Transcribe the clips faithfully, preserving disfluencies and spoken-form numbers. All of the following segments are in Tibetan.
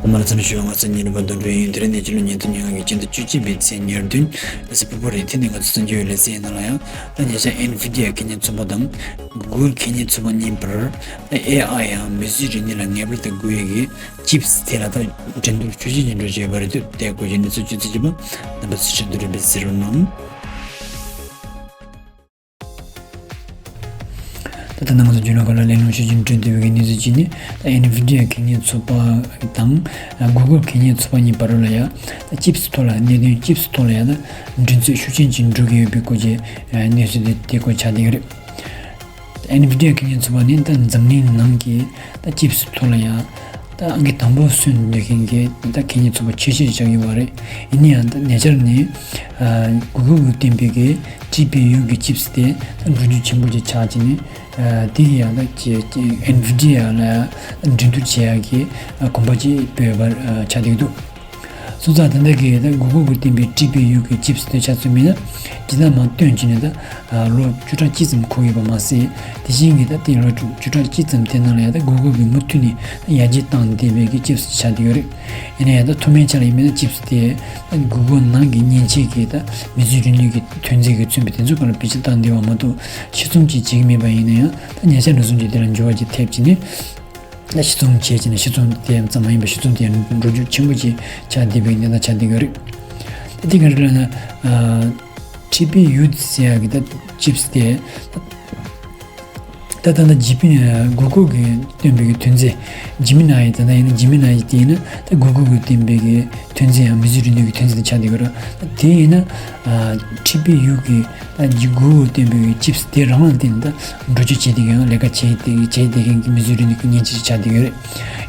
མར་འཚམས་ཞུ། ང་ཚོ་ཉིན་རེ་བར་དུ་འགྲོ་ཡིན། དེ་རིང་ནས་ཕྱི་ལོ་ཉིས་སྟོང་ཉེར་ལྔ་གི་སྤྱི་ཟླ་བཅུ་གཅིག་པའི་ཚེས་ཉེར་བདུན། ཨ་སི་ཕུ་པོ་རེད། དེ་ནས་ང་ཚོ་གསར་འགྱུར་ལེ་ཚན་ནང་ལ་ཡང་ད་ཉེ་ཆར་ཨེན་ཝི་ཌི་ཡ་ཁེ་ཉེན་ཚོགས་པ་དང་གུ་གུལ་ཁེ་ཉེན་ཚོགས་པ་གཉིས་བར་ད་ཨེ་ཨའི་ཡང་མི་གཟུགས་རིག་གནས་ལ་ངེས་པར་དུ་དགོས་ཡོད་ཀྱི་ཅིབ་སི་དེ་ལ་ད་འགྲན་བསྡུར་ཤུགས་ཆེན་ཅིག་འགྲོ་བཞིན་ཡོད་པ་རེད་འདུག་དེ་སྐོར་གྱི་གནས་ཚུལ་ཅུང་ཙམ་ཅིག་པ་རྣམ་པ་ཚོ་ཕྱོགས་བསྡུས་རེ་བས་གཟིགས་རོགས་གནང་། ད་ལྟ་ང་ཚོ་རྒྱུན་ལས་ཁག་ལ་གླེང་སློང་ཤུགས་ཆེན་སྤྲོད་བསྡད་པའི་གནས་ཚུལ་གཅིག་ནི། ད་ཨེན་ཝི་ཌི་ཡ་ཁེ་ཉེན་ཚོགས་པ་དང་གུ་གུལ་ཁེ་ཉེན་ཚོགས་པ་གཉིས་བར་ལ་ཡ་ད་ཅིབ་སི་ཐོག་ལ་གནད་དོན་ཅིབ་སི་ཐོག་ལ་ཡ་ད་འགྲན་རྩོད་ཤུགས་ཆེན་ཅིག་འགྲོ་གི་ཡོད་པའི་སྐོར་གྱི་གནས་ཚུལ་དེ་དེ་སྐོར་ཆགས་བསྡད་ཀྱི་རེད། ཨེན་ཝི་ཌི་ཡ་ཁེ་ཉེན་ཚོགས་པ་ནི་ད་འཛམ་གླིང་ནང་གི་ད་ཅིབ་སི་ཐོག་ལ་ཡ་ད་ཨང་ཀི་དང་པོ་སོན་འདོད་མཁན་གྱི་ད་ཁེ་ཉེན་ཚོགས་པ་ཆེ་ཤོས་ཆགས་ཡོད་པ་རེད། ཡིན་ན་ཡང་ད་ཉེ་ཆར་ནས་ཨ་གུ་གུལ་གྱིས་བཏོན་པའི་གི་ཊི་པི་ཡུ་གི་ཅིབ་སི་དེ་ད་འགྲོ་རྒྱུ་ཆེན་པོ་ཅིག་ཆགས་ཀྱི་ནས། ཨ་དེ་ཡང་ད་ཅི་ཨེན་ཝི་ཌི་ཡ་ལ་འགྲན་བསྡུར་བྱེད་ཡག་གི་ཨ་གོམ་པ་ཅིག་སྤོས་པར་ཨ་ཆགས་བསྡད་ཀྱི་འདུག་སོང་ཙང་ད་ལྟ་གི་ད་གུ་གུལ་གྱིས་བཏོན་པའི་ཊི་པི་ཡུ་གི་ཅིབ་སི་དེ་ཆ་མཚོན་པ་ཡིན་ན་སྤྱིར་བཏང་མར་བཏོན་བྱས་ནས་ད་ཨ་ལོ་བཅུ་ཕྲག་གཅིག་ཙམ་འཁོར་ཡོད་པ་མ་ཟད། དེ་བཞིན་གྱི་ད་དེ་ལོ་བཅུ་ཕྲག་གཅིག་ཙམ་དེ་ནང་ལ་ཡང་ད་གུ་གུལ་གྱིས་མུ་མཐུད་ནས་ད་ཡར་རྒྱས་བཏང་བསྡད་པའི་གི་ཅིབ་སི་ཆགས་བསྡད་ཡོད་རེད། ཡིན་ན་ཡང་ད་ཐོག་མའི་ཆ་ལ་ཡིན་པ་ཡིན་ན་ཅིབ་སི་དེ་ད་གུ་གུལ་ནང་གི་མཉེན་ཆས་ཀྱི་ད་མི་གཟུགས་རིག་ནུས་ཀྱི་ཐོན་རྫས་ཀྱིས་མཚོན་པའི་དེ་ཚོ་སྒང་ལ་བེད་སྤྱོད་བཏང་བསྡད་པ་མ་གཏོགས་ཕྱིར་ཚོང་ཅིག་བྱེད་ཀྱི་མེད་པ་ཡིན་ན་ཡང་ད་ཉེ་ཆར་འགྲོ་སོང་ཅིག་དེ་ལ་འགྱུར་བ་ཅིག་ཐེབས་ཀྱི་ནས། ད་ཕྱིར་ཚོང་བྱས་ཀྱི་ནས་ཕྱིར་ཚོང་དེ་ཙམ་མ་ཡིན་པར་ཕྱིར་ཚོང་དེ་འགྲོ་རྒྱུ་ཆེན་པོ་ཅིག་ཆགས་བསྡད་པའི་གནས་སྟངས་ཆགས་བསྡད་ཡོད་རེད། ད་དེ་ག་རེ་ལབ་ན། ཨ་ཊི་པི་ཡུ་ཟེར་ཡག་གི་ད་ཅིབ་སི་དེ། ད་ད་ལྟ་ཇི་པི་གུ་གུལ་གྱིས་བཏོན་པའི་གི་ཐོན་རྫས་ཇི་མི་ནའི་ད་ལྟ་ཡིན་ན་ཇི་མི་ནའི་དེ་ཡིན་ན་ད་གུ་གུལ་གྱིས་བཏོན་པའི་གི་ཐོན་རྫས་ཡང་མི་གཟུགས་རིག་ནུས་ཀྱི་ཐོན་རྫས་དེ་ཆགས་བསྡད་ཡོད་རེད། དེ་ཡིན་ན་ཨ་ཊི་པི་ཡུ་གི་ད་ཇི་གུ་གུལ་བཏོན་པའི་ཅིབ་སི་དེ་རང་ལ་བརྟེན་ནས་ད་འགྲོ་སྐྱོད་བྱེད་བསྡད་མཁན་ལས་ཀ་བྱེད་བསྡད་བྱེད་བསྡད་མཁན་གྱི་མི་གཟུགས་རིག་ནུས་ཀྱི་མཉེན་ཆས་ཆགས་བསྡད་ཡོད་རེད།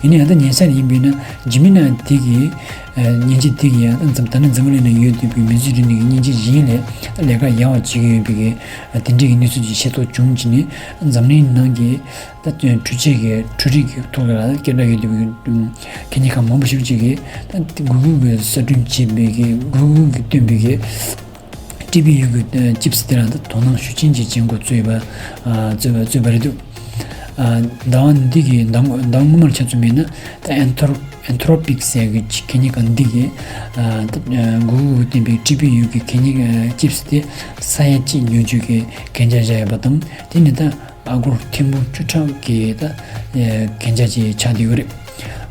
ཡིན་ན་ཡང་ད་ཉེ་ཆར་ཡིན་པས་ན་ཇི་མི་ནའི་དེ་གི་ཨ་མཉེན་ཆས་དེ་གི་ཡང་ད་འཛམ་ད་ནི་འཛམ་བུ་གླིང་ན་ཡོད་བསྡད་པའི་མི་གཟུགས་རིག་ནུས་ཀྱི་མཉེན་ཆས་གཞན་ལས་ད་ལས་ཀ་ཡག་པ་བྱེད་ཀྱི་ཡོད་པའི་གི་ཨ་དེ་འདྲའི་གི་གནས་ཚུལ་ཅིག་ཤེས་རྟོགས་བྱུང་བྱས་ནས་འཛམ་གླིང་ནང་གི་ད་འཕྲུལ་ཆས་ཀྱི་འཕྲུལ་རིག་གི་ཐོག་ལ་སྐད་གྲགས་ཡོད་བསྡད་པའི་གི་ཁེ་ཉེན་ཁང་མང་པོ་ཞིག་ཅིག་གིས་ད་གུ་གུལ་གྱིས་གསར་སྐྲུན་བྱས་པའི་གི་གུ་གུལ་གྱིས་བཏོན་པའི་གི་ཊི་པི་ཡུ་གི་ཅིབ་སི་དེ་ལ་ད་དོ་སྣང་ཤུགས་ཆེན་ཅིག་བྱེད་འགོ་བཙུགས་ཡོད་པ་ཨ་བཙུགས་པ་བཙུགས་པ་རེད་འདུག་ཨ་ཟླ་བ་འདི་གི་ཟླ་ཟླ་སྔོན་མར་ཆ་མཚོན་པ་ཡིན་ན་ད་ཨེན་ཐོར་ཨེན་ཐོར་པིག་ཟེར་གི་ཁེ་ཉེན་ཁང་འདི་གིས་ཨ་ད་གུ་གུལ་གྱིས་བཏོན་པའི་ཊི་པི་ཡུ་གི་ཁེ་ཉེན་ཅིབ་སི་དེ་ས་ཡ་གཅིག་ཉོ་རྒྱུ་གི་གན་རྒྱ་བཞག་ཡོད་པ་དང་། དེ་ནི་ད་ཨ་སྒོར་ཐེར་འབུམ་བཅུ་ཕྲག་གི་ད་ཨེ་གན་རྒྱ་ཅིག་ཆགས་བསྡད་ཡོད་རེད།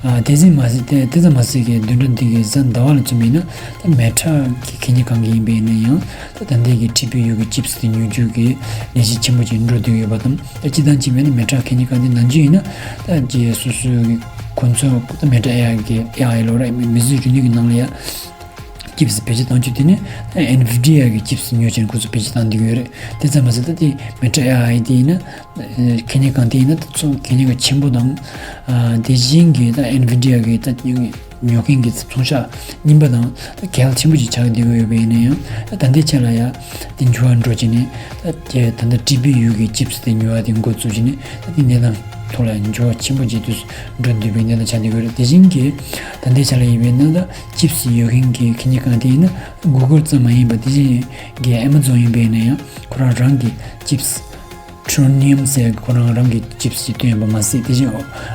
ཨ་དེ་ཙམ་མ་ཟད་དེ་དེ་ཙམ་མ་ཟད་ཀྱི་བདུན་ཕྲག་འདི་གི་གཟའ་ཟླ་བ་ལ་མཚོན་པ་ཡིན་ན་ད་མེ་ཊ་གི་ཁེ་ཉེན་ཁང་གི་ཡིན་པ་ཡིན་ན་ཡང་ད་ད་ལྟའི་གི་ཊི་པི་ཡུ་གི་ཅིབ་སི་དེ་ཉོ་རྒྱུ་གི་ལས་གཞི་ཆེན་པོ་ཅིག་འགྲོ་བསྡད་ཡོད་པ་དང་། ད་སྤྱིར་བཏང་བྱས་པ་ཡིན་ན་མེ་ཊ་ཁེ་ཉེན་ཁང་དེ་ནང་ཆོས་ཡིན་ན་ད་ཅིག་སོ་སོའི་གི་གོ་མཚོན་ད་མེ་ཊ་ཨེ་ཨའི་གི་ཨེ་ཨའི་ལབ་ར་མི་གཟུགས་རིག་ནུས་ཀྱི་ནང་ལ་ཡ། ཅིབ་སི་བེད་སྤྱོད་བཏང་རྒྱུ་དེ་ནི་ཨེན་ཝི་ཌི་ཡ་གི་ཅིབ་སི་ཉོ་བྱས་ནས་ཁོ་ཚོས་བེད་སྤྱོད་བཏང་བསྡད་ཀྱི་ཡོད་རེད། དེ་ཙམ་མ་ཟད་ད་དེ་མེ་ཊ་ཨེ་ཨའི་དེ་ཡིན་ན་ཁེ་ཉེན་ཁང་དེ་ཡིན་ན་ད་ཚོང་ཁེ་ཉེན་ཁང་ཆེན་པོ་དང་། ཨ་དེ་བཞིན་གྱི་ད་ཨེན་ཝི་ཌི་ཡ་གི་ད་ཉོ་མཁན་གྱི་ཚོང་ཤག་རྙིང་པ་དང་ད་གལ་ཆེན་པོ་ཅིག་ཆགས་བསྡད་ཀྱི་ཡོད་པ་ཡིན་ན་ཡང་ད་ད་ལྟའི་ཆ་ལ་ཡ་དེ་འགྱུར་བ་འགྲོ་བྱས་ནས་ད་དེ་ད་ལྟ་ཊི་པི་ཡུ་གི་ཅིབ་སི་དེ་ཉོ་བ་དེ་འགོ་བཙུགས་བྱས་ནས་ད་དེ་གནས་སྟངས་ཐོག་ལ་འགྱུར་བ་ཆེན་པོ་ཅིག་དུས་འགྲོ་བསྡད་པའི་གནས་སྟངས་ཆགས་བསྡད་ཀྱི་ཡོད་རེད། དེ་བཞིན་གྱི་ད་ལྟའི་ཆ་ལ་ཡིན་པ་ཡིན་ན་ད། ཅིབ་སི་ཡོད་མཁན་གྱི་ཁེ་ཉེན་ཁང་དེ་ཡིན་ན་གུ་གུལ་ཙམ་མ་ཡིན་པར་དེ་བཞིན་གྱི་ཨེ་མ་ཛོན་ཡིན་པ་ཡིན་ན་ཡང་ཁོ་རང་རང་གི་ཅིབ་སི་ཊུ་རོ་ནི་ཡམ་ཟེར་ཁོ་རང་རང་གི་ཅིབ་སི་ཅིག་བཏོན་ཡོད་པ་མ་ཟད། དེ་བཞིན་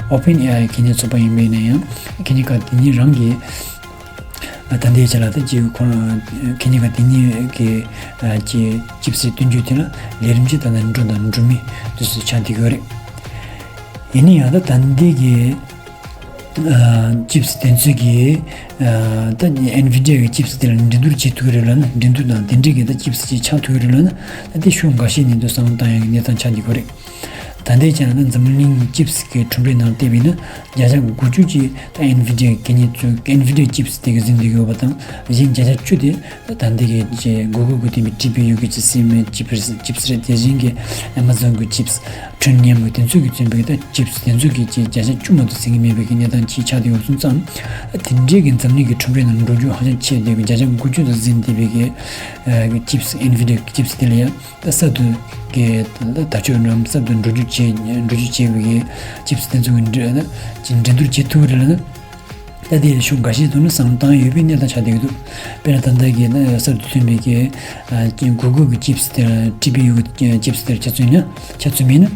ཨོ་པན་ཨེ་ཨའི་ཁེ་ཉེན་ཚོགས་པ་ཡིན་པ་ཡིན་ན་ཡང་ཁེ་ཉེན་ཁང་དེ་གཉིས་རང་གི་ད་ལྟའི་ཆ་ལ་ད་ཅིག་ཁོ་རང་ཁེ་ཉེན་ཁང་དེ་གཉིས་ཀྱི་ཅིག་ཅིབ་སི་བཏོན་རྒྱུ་དེ་ལ་ལས་རིམ་ཅིག་ད་ལྟ་འགྲོ་དང་འགྲོ་མུས་དུས་སུ་ཆགས་བསྡད་ཀྱི་ཡོད་རེད། ཡིན་ན་ཡང་ད་ད་ལྟའི་གི་ཨ་ཅིབ་སི་དེ་ཚོ་གིས་ཨ་ད་ཨེན་ཝི་ཌི་ཡ་གི་ཅིབ་སི་དེ་ལ་འགྲན་བསྡུར་བྱེད་ཐུབ་ཀྱི་རེད་ལབ་ན། འགྲན་བསྡུར་དང་དེ་འདྲའི་གི་ད་ཅིབ་སི་ཅིག་ཆགས་ཐུབ་ཀྱི་རེད་ལབ་ན། ད་དེ་ཤུགས་འགའ་ཤས་ནས་འདུག་བསམ་བློ་བཏང་ཡག་གི་གནས་སྟངས་ཆགས་བསྡད་ཀྱི་རེད། ད་ལྟའི་ཆ་ལ་ད་འཛམ་གླིང་ཅིབ་སི་གི་གྲུབ་འབྲས་ནང་བལྟས་པ་ཡིན་ན་བརྒྱ་ཆ་དགུ་བཅུ་ཅིག་ད་ཨེན་ཝི་ཌི་ཡ་གི་ཉེན་ཚོས་ཨེན་ཝི་ཌི་ཡ་ཅིབ་སི་དེ་གིས་ཟིན་བསྡད་ཀྱི་ཡོད་པ་དང་། གཞན་བརྒྱ་ཆ་བཅུ་དེ་ད་ལྟའི་གི་ཅིག་གུ་གུལ་གྱིས་བཏོན་པའི་ཊི་པི་ཡུ་གི་ཅིབ་སི་མེད་ཅིབ་སི་ཅིབ་སི་རེད། དེ་བཞིན་གྱི་ཨེ་མ་ཛོན་གྱི་ཅིབ་སི་ཊུ་རོ་ནི་ཡམ་གྱི་དེ་ཚོ་གིས་མཚོན་པའི་ད་ཅིབ་སི་དེ་ཚོ་གི་ཅིག་བརྒྱ་ཆ་བཅུ་མ་གཏོགས་ཟིན་གྱི་མེད་པའི་གི་གནས་སྟངས་ཅིག་ཆགས་བསྡད་ཡོད་སོང་ཙང་། དེ་འདྲའི་གི་འཛམ་གླིང་གི་གྲུབ་འབྲས་ནང་འགྲོ་རྒྱུ་ཧ་ཅང་ཆེ་བསྡད་པའི་བརྒྱ་ཆ་དགུ་བཅུ་དང་ཟིན་བསྡད་པའི་གི་ཅིབ་སི་ཨེན་ཝི་ཌི་ཡ་ཅིབ་སི་དེ་ལ་ཡང་ད་གསར་དུ་གི་ད་བརྡ་ཆོས་རྣམས་གསར་དུ་འགྲོ་རྒྱུ་བྱས་འགྲོ་རྒྱུ་བྱས་པའི་གི་ཅིབ་སི་དེ་ཚོ་གི་འགྲན་ཅིག་འགྲན་བསྡུར་བྱེད་ཐུབ་ཀྱི་རེད་ལབ་ན། ད་དེ་ཤུགས་འགའ་ཤས་ཐོག་ནས་བསམ་བློ་བཏང་ཡོད་པའི་གནས་སྟངས་ཆགས་བསྡད་ཀྱི་འདུག་དཔེར་ན་ད་ལྟ་གི་ན་གསར་དུ་ཐོན་པའི་གི་ཨ་གུ་གུལ་གྱི་ཅིབ་སི་དེ་ཊི་པི་ཡུ་གི་ཅིབ་སི་དེར་ཆ་མཚོན་ན་ཆ་མཚོན་པ་ཡིན་ན།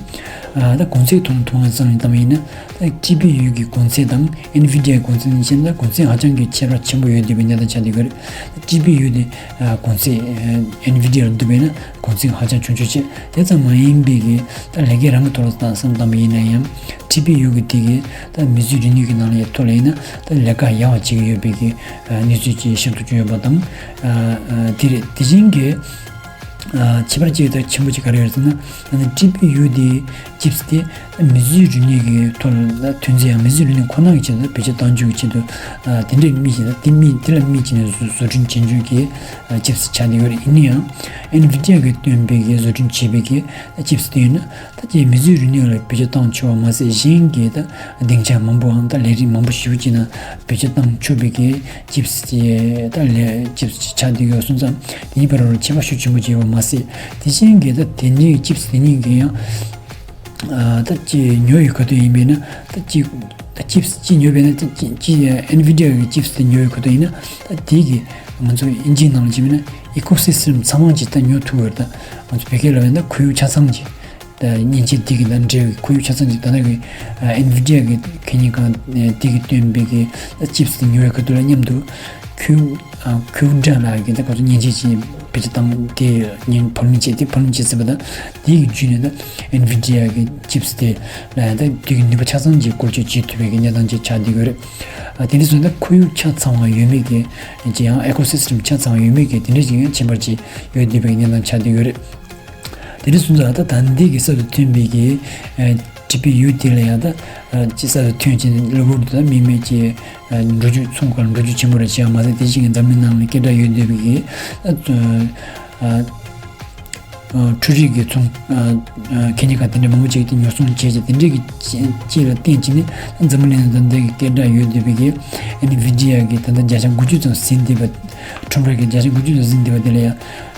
ཨ་ད་གོང་ཚད་ཐོག་ནས་མཐོང་བ་ཙམ་ལ་བལྟས་པ་ཡིན་ན། ད་ཊི་པི་ཡུ་གི་གོང་ཚད་དང་ཨེན་ཝི་ཌི་ཡ་གོང་ཚད་གཉིས་ཕྱེ་ན། ད་གོང་ཚད་ཧ་ཅང་གི་ཁྱད་པར་ཆེན་པོ་ཡོད་བསྡད་པའི་གནས་སྟངས་ཆགས་བསྡད་ཡོད་རེད། ད་ཊི་པི་ཡུ་དེ་ཨ་གོང་ཚད་ཨེན་ཝི་ཌི་ཡ་ལ་བསྡུར་བ་ཡིན་ན་གོང་ཚད་ཧ་ཅང་ཆུང་ཆུང་བྱས། དེ་ཙམ་མ་ཡིན་པའི་གི་ད་ལས་ཀའི་རང་གི་ཐོག་ལ་བསམ་བཏང་བ་ཡིན་ན་ཡང་། ཊི་པི་ཡུ་གི་དེ་གི་ད་མིག་ཟུང་རིང་ནུས་ཀྱི་ནང་ལ་ཡ་ཐོག་ལ་ཡིན་ན། ད་ལས་ཀ་ཡག་པ་བྱེད་ཀྱི་ཡོད་པའི་གི་ཨ་གནས་ཚུལ་ཅིག་ཤེས་རྟོགས་བྱུང་ཡོད་པ་དང་། ཨ་ཨ་དེ་རེད། དེ་བཞིན་གི་ཨ་ཁྱད་པར་ཅིག་ད་ཆེན་པོ་ཅིག་ག་རེ་ཡོད་ཟེར་ན། ཨ་ནི་ཊི་པི་ཡུ་དེ་ཅིབ་སི་དེ་མིག་ཟུང་རིང་ནུས་ཀྱི་ཐོག་ལ་ཐོན་རྫས་ཡང་མིག་ཟུང་རིང་ནུས་ཁོ་ན་གི་ཆེད་དུ་བེད་སྤྱོད་གཏང་རྒྱུ་གི་ཆེད་དུ། ཨ་དེ་འདྲའི་དམིགས་བྱས་ན། དེ་དམིགས་དེ་ལ་དམིགས་བྱས་ནས་བཟོ་བཟོ་སྐྲུན་བྱེད་རྒྱུ་གི་ཨ་ཅིབ་སི་ཆགས་བསྡད་ཡོད་རེད། ཡིན་ན་ཡང་ཨེན་ཝི་ཌི་ཡ་གིས་བཏོན་པའི་གི་བཟོ་སྐྲུན་བྱས་པའི་གི་ཨ་ཅིབ་སི་དེ་ཡིན་ན། ད་ཀྱི་མིག་ཟུང་རིང་ནུས་ལ་བེད་སྤྱོད་བཏང་ཆོག་པ་མ་ཟད། གཞན་གྱི་ད་སྡིངས་ཆ་མང་པོའང་ད་ལས་རིགས་མང་པོ་ཞེ་པོ་ཅིག་ནང་བེད་སྤྱོད་བཏང་ཆོག་པའི་གི་ཅིབ་སི་དེ་ད་ལས་ཅིབ་སི་ཆགས་བསྡད་ཡོད་སོང་ཙང་། དེ་གཉིས་བར་ལ་ཁྱད་པར་ཤུགས་ཆེན་པོ་ཅིག་ཡོད་པ་མ་ཟད། དེ་བཞིན་གྱི་ད་དེ་འདྲའི་ཅིབ་སི་དེ་གཉིས་ཀྱི་ཡང་ཨ་ད་ཅི་ཉོ་ཡི་ག་དུས་ཡིན་པས་ན། ད་ཅི་ད་ཅིབ་སི་ཅི་ཉོ་བས་ན། ད་ཅི་ཅི་ཨེན་ཝི་ཌི་ཡ་གི་ཅིབ་སི་དེ་ཉོ་ཡི་ག་དུས་ཡིན་ན། ད་དེ་གི་ང་ཚོ་དབྱིན་ཇིའི་ནང་ལ་ཅི་མིན་ན་ཨི་ཀོ་སི་སི་ཊམ་ཚང་མ་ཅིག་ད་ཉོ་ཐུབ་ཡོད་རེད། ད་ང་ཚོ་བོད་སྐད་ལ་བས་ན་ཁོར་ཡུག་ཆ་ཚང་ཅིག་ད་མཉེན་ཆས་དེ་གི་དང་འབྲེལ་བའི་ཁོར་ཡུག་ཆ་ཚང་ཅིག་ད་ལྟ་གི་ཨེན་ཝི་ཌི་ཡ་གི་གད་སྙིགས་ཁང་དེ་གི་བཏོན་པའི་གི་ཅིབ་སི་དེ་ཉོ་བའི་ཁ་ཐུག་ལ་མཉམ་དུ་ཁོར་ཡུག་ཨ་ཁོར་ཡུག་འདྲ་ལ་གི་ད་ག་ཚོད་མཉེན་ཆས་ཅིག་བེད་སྤྱོད་བཏང་། དེ་ཉིན་བར་མི་བྱས། དེ་བར་མི་བྱས་ཟེར་བ་དང་། དེ་གི་བརྒྱུད་ནས་ད་ཨེན་ཝི་ཌི་ཡ་གི་ཅིབ་སི་དེ་ལ་ཡང་ད་དེ་གི་ནུས་པ་ཆ་ཚང་ཅིག་བཀོལ་སྤྱོད་བྱེད་ཐུབ་པའི་གི་གནས་སྟངས་ཅིག་ཆགས་བསྡད་ཡོད་རེད། ཨ་དེ་འདྲ་སོང་ད་ཁོར་ཡུག་ཆ་ཚང་བ་ཡོད་མེད་ཀྱི་ཅིག་ཡང་ཨི་ཀོ་སི་སི་ཊམ་ཆ་ཚང་བ་ཡོད་མེད་ཀྱི་དེ་འདྲ་ཅིག་ཡང་ཁྱད་པར་ཅིག་ཡོད་བསྡད་པའི་གནས་སྟངས་ཆགས་བསྡད་ཡོད་རེད། དེ་འདྲ་སོང་ཙང་ད་ད་ལྟའི་གི་གསར་དུ་ཐོན་པའི་གི་ཨ་ཊི་པི་ཡུ་དེ་ལ་ཡང་ད་ཨ་ཅིག་གསར་དུ་ཐོན་བྱས་ནས་གློ་བུར་དུ་ད་དམིགས་མེད་ཀྱི་ཨ་འགྲོ་རྒྱུ་ཚོང་ཁང་འགྲོ་རྒྱུ་ཆེན་པོ་རེ་བྱས་པ་མ་ཟད། དེ་བཞིན་གི་འཛམ་གླིང་ནང་ལ་སྐད་གྲགས་ཡོད་བསྡད་པའི་གི་ཨ་ཨ་འཕྲུལ་རིག་གི་ཚོང་ཨ་ཨ་གད་སྙིགས་ཁང་དེ་འདྲ་མང་པོ་ཅིག་དེ་ཉོ་ཚོང་བྱས་བྱས། དེ་འདྲའི་གི་ཅིག་ལ་བརྟེན་བྱས་ནས་འཛམ་བུ་གླིང་ནང་ད་ལྟའི་གི་སྐད་གྲགས་ཡོད་བསྡད་པའི་གི་ཨེན་ཝི་ཌི་ཡ་གི་ད་ལྟ་བརྒྱ་ཆ་དགུ་བཅུ་ཙམ་ཟིན་བསྡད་པ། ཁྲོམ་ར་གི་བརྒྱ་ཆ་དགུ་བཅུ་ཙམ་ཟིན་བསྡད་པ་དེ་ལ་ཡང་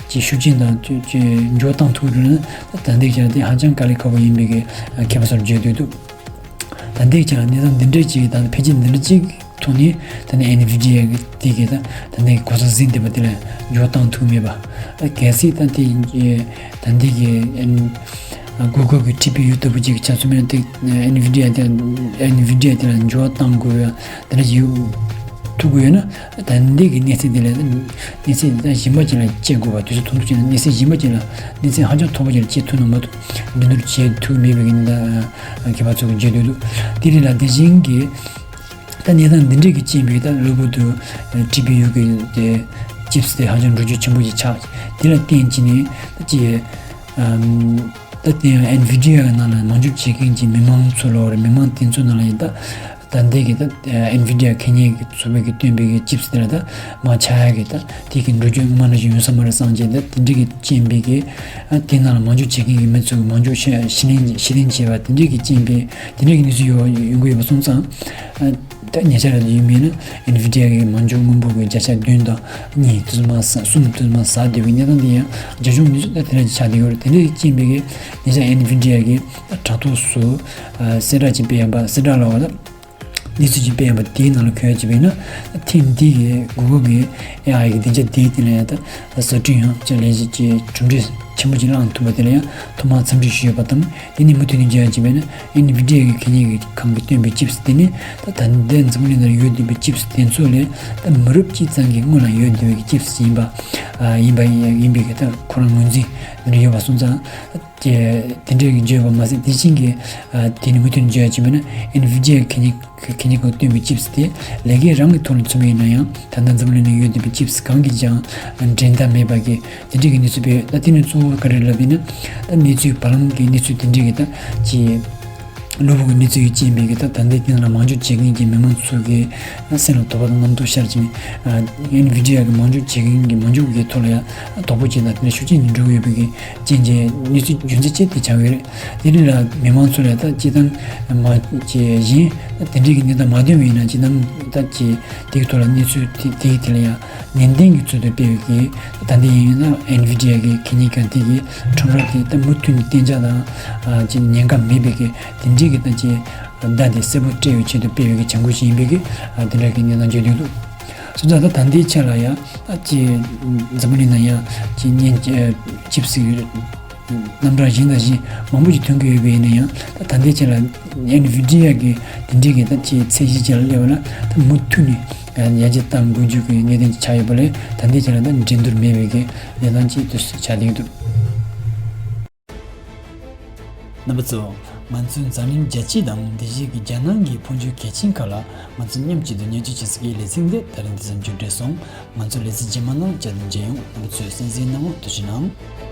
ཅིག་ཤུགས་རྐྱེན་དང་ཅིག་ཅིག་འགྱུར་བ་བཏང་ཐུབ་རེད་ན། ད་ལྟའི་ཆར་དེ་ཧ་ཅང་དཀའ་ལས་ཁག་པོ་ཡིན་པའི་གི་མཁས་པ་ཚོར་བརྗོད་འདོད་འདུག་ད་ལྟའི་ཆར་གནས་སྟངས་འདི་འདྲའི་ཅིག་དང་འཕེལ་རྒྱས་འདི་འདྲ་ཅིག་ཐོག་ནས། ད་ནི་ཨེན་ཝི་ཌི་ཡ་གི་དེ་གི་ད་ད་ནི་གོ་ས་ཟིན་བསྡད་པ་དེ་ལ་འགྱུར་བ་བཏང་ཐུབ་མེད་པ། ད་གལ་སྲིད་ད་དེ་ད་འདི་གི་ཨེན་གུ་གལ་གི་ཊི་པི་ཡུ་ལྟ་བུ་ཅིག་ཆ་ཚང་མ་དེ་ཨེན་ཝི་ཌི་ཡ་དེ་ཨེན་ཝི་ཌི་ཡ་དེ་ལ་འགྱུར་བ་བཏང་དགོས་ཡ་དེ་འདྲ་ཡོད་ཐུབ་དགོས་ཡོད་ན། ད་ལྟའི་གི་གནས་ཚད་དེ་ལས་གནས་ཚད་ད་གཞན་པ་ཅིག་ལ་སྐྱེལ་དགོས་པ། དུས་ཚོད་ཐུང་ཐུང་ཅིག་ལ་གནས་ཚད་གཞན་པ་ཅིག་ལ། གནས་ཚད་ཧ་ཅང་མཐོ་པོ་ཅིག་ལ་སྐྱེལ་ཐུབ་ན་མ་གཏོགས་འགྲན་བསྡུར་བྱེད་ཐུབ་མེད་པའི་གི་ད་མཁས་པ་ཚོ་གི་བརྗོད་འདོད་འདུག་དེ་རིང་ལ་དེ་བཞིན་གི་ད་གནས་སྟངས་འདི་འདྲའི་གི་རྐྱེན་པས་ད་གློ་བུར་དུ་ཊི་པི་ཡུ་གི་དེ་ཅིབ་སི་དེ་ཧ་ཅང་འགྲོ་རྒྱུ་ཆེན་པོ་ཅིག་ཆགས། དེ་ལ་བརྟེན་བྱས་ནས་ད་ཅིག་ཨམ་ད་དེ་ཡང་ཨེན་ཝི་ཌི་ཡ་ནང་ལ་མ་འཇོག་བྱེད་མཁན་གྱི་མི་མང་ཚོ་ལོག་རེད། མི་མང་དེ་ཚོ་ནང་ལ་ཡིན་ད། ད་ལྟའི་གི་ད་ཨེན་ཝི་ཌི་ཡ་གད་སྙིགས་ཀྱི་ཚོགས་པའི་གི་བཏོན་པའི་གི་ཅིབ་སི་དེ་ལ་ད་མ་ཆགས་ཡ་གི་ད་དེ་གི་འགྲོ་རྒྱུ་སྔ་ན་ཞིག་ཡོང་ས་མ་རེད་བསམ་བྱས། ད་དེ་འདྲའི་གི་རྐྱེན་པས་གི་ཨ་དེ་ནང་ལ་མ་འཇོག་བྱེད་མཁན་གི་མི་ཚོ་གི་མ་འཇོག་ཤི་ཤི་ལེན་ཤི་ལེན་བྱས་པ་དེ་འདྲའི་གི་རྐྱེན་པས་དེ་འདྲའི་གི་གནས་ཚུལ་ཡོང་ཡོང་གི་ཡོད་པ་སོང་ཙང་། ཨ་ད་ཉེ་ཆར་ལ་ཡིན་མིན་ན་ཨེན་ཝི་ཌི་ཡ་གི་མ་འཇོག་སྔོན་པོ་གི་བརྒྱ་ཆ་བདུན་དང་གཉིས་དུ་མ་ཟ་གསུམ་དུ་མ་ཟ་བསྡད་པའི་གནས་སྟངས་དེ་ཡང་རྒྱ་གཞུང་གནས་ཚུལ་ད་དེ་འདྲ་ཅིག་ཆགས་བསྡད་ཡོད་རེད། དེ་འདྲའི་རྐྱེན་པས་གི་ཉེ་ཆར་ཨེན་ཝི་ཌི་ཡ་གི་ད་དྲ་ཐོག་སུ་ཨ་གསལ་བསྒྲགས་ཅིག་སྤེལ་ཡོད་པ། གསལ་བསྒྲགས་ལ་བ་ད། གནས་ཚུལ་ཅིག་སྤེལ་ཡོད་པ་དེའི་ནང་ལ་འཁོད་ཡ་ཅིག་བྱས་ན། ཐེངས་འདི་གི་གུ་གལ་གི་ཨེ་ཨའི་གི་སྡིངས་ཆ་དེའི་སྟེང་ལ་ཡང་ད་བཟོ་སྐྲུན་ཡང་ཅིག་ལས་གཞི་ཅིག་གྲུབ་འབྲས་ཆེན་པོ་ཅིག་བླངས་ཐུབ་པ་དེ་ལ་ཡང་ཐོག་མར་འཚམས་འདྲི་ཞུས་ཡོད་པ་དང་། དེ་ནས་མུ་མཐུད་ནས་བརྗོད་ཡ་ཅིག་བྱས་ན། ཨེན་ཝི་ཌི་ཡ་གི་གད་སྙིགས་ཀྱི་ཁང་གིས་བཏོན་པའི་ཅིབ་སི་དེ་ནི་ད་ད་ལྟའི་འཛམ་གླིང་ནང་ཡོད་བསྡད་པའི་ཅིབ་སི་དེ་ཚོ་ལས་ད་མི་རབས་གཅིག་ཙམ་གྱི་སྔོན་ལ་ཡོད་བསྡད་པའི་ཅིབ་སི་ཡིན་པ། ཨ་ཡིན་པ་ཡིན་པའི་གི་ད་ཁོ་རང་ངོས་འཛིན་དེ་འདྲ་ཡོད་པ་སོང་ཙང་། ཅེས་དེ་འདྲའི་གི་བརྗོད་པ་མ་ཟད། དེ་བཞིན་གྱི་ཨ་དེ་ནི་མུ་མཐུད་ནས་བརྗོད་ཡ་ཅིག་མིན་ན། ཨེན་ཝི་ཌི་ཡ་གད་སྙིགས་གད་སྙིགས་ཁང་བཏོན་པའི་ཅིབ་སི་དེ་ལས་ཀའི་རང་གི་ཐོག་ནས་མཚོན་པ་ཡིན་ན་ཡང་། ད་ལྟ་འཛམ་གླིང་ནང་ཡོད་བསྡད་པའི་ཅིབ་སི་གང་གིས་ཀྱང་འགྲན་ཟླ་མེད་པ་གི་དེ་འདྲའི་གི་གནས་ཚུལ་སྤེལ་ཡོད། ད་དེ་ནི་གཙོ་བོ་ག་རེ་ལབ་ཡིན་ན། ད་གནས་ཚུལ་བར་ལམ་གྱི་གནས་ཚུལ་དེ་འདྲའི་གི་ད་ཅི། གློ་བུར་གྱི་གནས་ཚུལ་གྱི་རྐྱེན་པས་གི་ད་ད་ལྟའི་དེ་ནང་ལ་མ་འཇོག་བྱེད་མཁན་གྱི་མི་མང་ཚོ་གི་སེམས་ལ་དོགས་པ་དང་རྣམ་རྟོག་ཤར་བྱས་ནས། ཨེན་ཝི་ཌི་ཡ་གི་མ་འཇོག་བྱེད་མཁན་གྱི་མ་འཇོག་གི་ཐོག་ལ་ཡང་དོ་ཕོག་བྱས་དང་། དེ་ནས་ཤུགས་རྐྱེན་ཅིག་འགྲོ་གི་ཡོད་པའི་གི་རྐྱེན་གྱིས་གནས་ཚུལ་རྒྱུ་མཚན་བྱས་ཏེ་ཆགས་ཡོད་རེད། དེ་རིང་ལ་མི་མང་ཚོ་ལ་ད་སྤྱིར་བཏང་མ་བྱས་གཞན་དེ་འདྲའི་གི་གནས་སྟངས་མ་ཐོན་པ་ཡིན་ན། སྤྱིར་བཏང་ད་ཅི་དེའི་ཐོག་ལ་གནས་ཚུལ་དེ་དེའི་ཐད་ལ་ཡང་ནན་ཏན་གྱི་ཚུལ་དུ་སྤེལ་བའི་གི། ད་ལྟ་ཡིན་ན་ཨེན་ཝི་ཌི་ཡ་གི་གད་སྙིགས་ཁང་དེ་གི་ཁྲོམ་ར་དེ་ད་མུ་མཐུད་ནས་གཏན་འཇགས་དང་ཨ་ཅི་ཉེན་ཁ་མེད་པའི་གི་དེ་འདྲའི་གི་ད་ཅི་བརྡ་དེ་གསལ་པོ་སྤྲད་ཡོད་ཆེད་དུ་སྤེལ་བའི་གི་བྱ་འགུལ་ཞིག་ཡིན་པའི་གི། ཨ་དེ་འདྲ་གི་གནས་སྟངས་བརྗོད་འདོད་འདུག་སོང་ཙང་ད་ད་ལྟའི་ཆ་ལ་ཡང་ཨ་ཅི་འཛམ་བུ་གླིང་ནང་ཡང་ཅི་གཉེན་ཅིབ་སི་གི་ རྣམ་གྲངས་གཞན་དང་གཞན་མང་པོ་ཞིག་ཐོན་གྱི་ཡོད་པ་ཡིན་ན་ཡང་། ད་ད་ལྟའི་ཆ་ལ་ཨེན་ཝི་ཌི་ཡ་གི་དེ་འདྲའི་གི་ད་ཅིག་ཚད་གཞི་ཅིག་ལ་སླེབས་པ་ན། ད་མུ་མཐུད་ནས་ཡར་རྒྱས་གཏང་དགོས་རྒྱུ་གི་གནད་དོན་ཅིག་ཆགས་ཡོད་པ་ལས། ད་ལྟའི་ཆ་ལ་ད་འགྲན་བསྡུར་མེད་པའི་གི་གནས་སྟངས་ཅིག་ཏུ་ཆགས་བསྡད་ཀྱི་འདུག་རྣམ་པ་ཚོ། ང་ཚོའི་འཛམ་གླིང་རྒྱལ་སྤྱི་དང་དེ་བཞིན་གྱི་རྒྱལ་ནང་གི་འཕོ་འགྱུར་གལ་ཆེན་ཁག་ལ་ང་ཚོ་མཉམ་གཅིག་ཏུ་ཉན་སྤྱོད་བྱེད་ས་གི་ལེ་ཚན་འདི་ད་རིང་འདི་ཙམ་གྱིས་འགྲོ་སོང་། ང་ཚོ་ལེ་ཚན་རྗེས་མ་ནང་བསྐྱར་དུ་མཇལ་ཡོང་། རྣམ་པ་ཚོས་གསན་གཟིགས་གནང་བར་ཐུགས་རྗེ་གནང་།